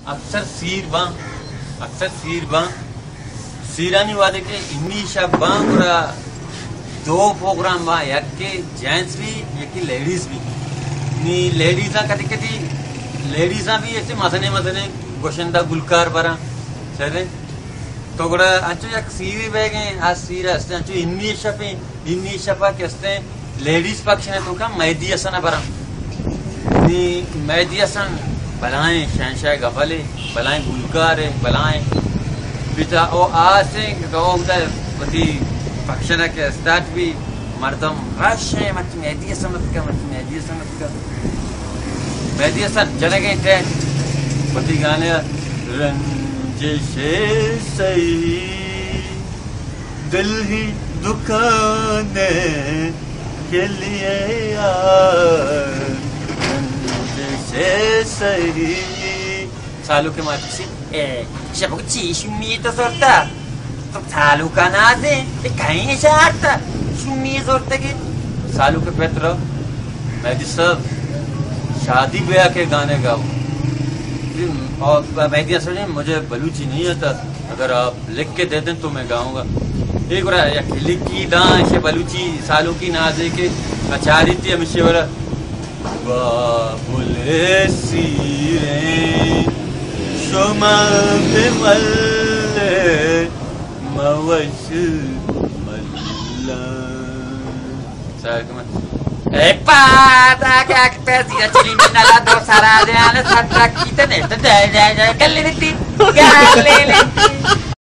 اکثر سیر باں، اکثر سیر باں، سیرانی وہدے کہ انی شپ باں، گڑا دو پروگرام باں، یکے جینٹس بی، یکے لیڈیز بی۔ نی لیڈیزاں کدی کدی، لیڈیزاں بی ایسے مزنیں مزنیں گوشندہ گلکار براں، سریں۔ تو گڑا انچو یک سیرے بیگیں، آ سیر است، انچو انی شپیں، انی شپا کہ استیں، لیڈیز فنکشن ءِ توکا مہدی حسن ءَ براں۔ نی مہدی حسن بلائیں شہنشاہ غزلے، بلائیں گلکارے، بلائیں پتا او آسیں کہ اودا وتی فنکشن ءَ کہ اسٹارٹ بی، مردم رش ایں، مرچی مہدی حسن اتکا، مرچی مہدی حسن اتکا۔ مہدی حسن جنگیں ٹیک وتی گانے ءَ، رنجش سہی دل ہی دکانے کے لیے آ، رنجش سہی۔ سالو کہ مارچی سی، اے، شبک چی شمی تو زرتا؟ تو سالو کا نازے، اے کہیں شارتا، شمی زرتگی۔ سالو کہ پتر، مہدی صاحب، شادی بیاہ کے گانے گاؤ۔ اور مہدی حسن نے، مجھے بلوچی نہیں آتا، اگر آپ لکھ کے دے دیں تو میں گاؤں گا۔ اے گڑا یک لکھی داں، ایشی بلوچی سالونکی نازے کہ اچاری تی ہمیشی ورا۔ بابل سیریں شما بمل موش ملا۔ سر کمت۔ اے پادا کہ اک پیسی اچلی من نلا دو سرا دے آنے سر تک کیتے نیشتے دے دے دے کلی لیتی۔ کلی لیتی۔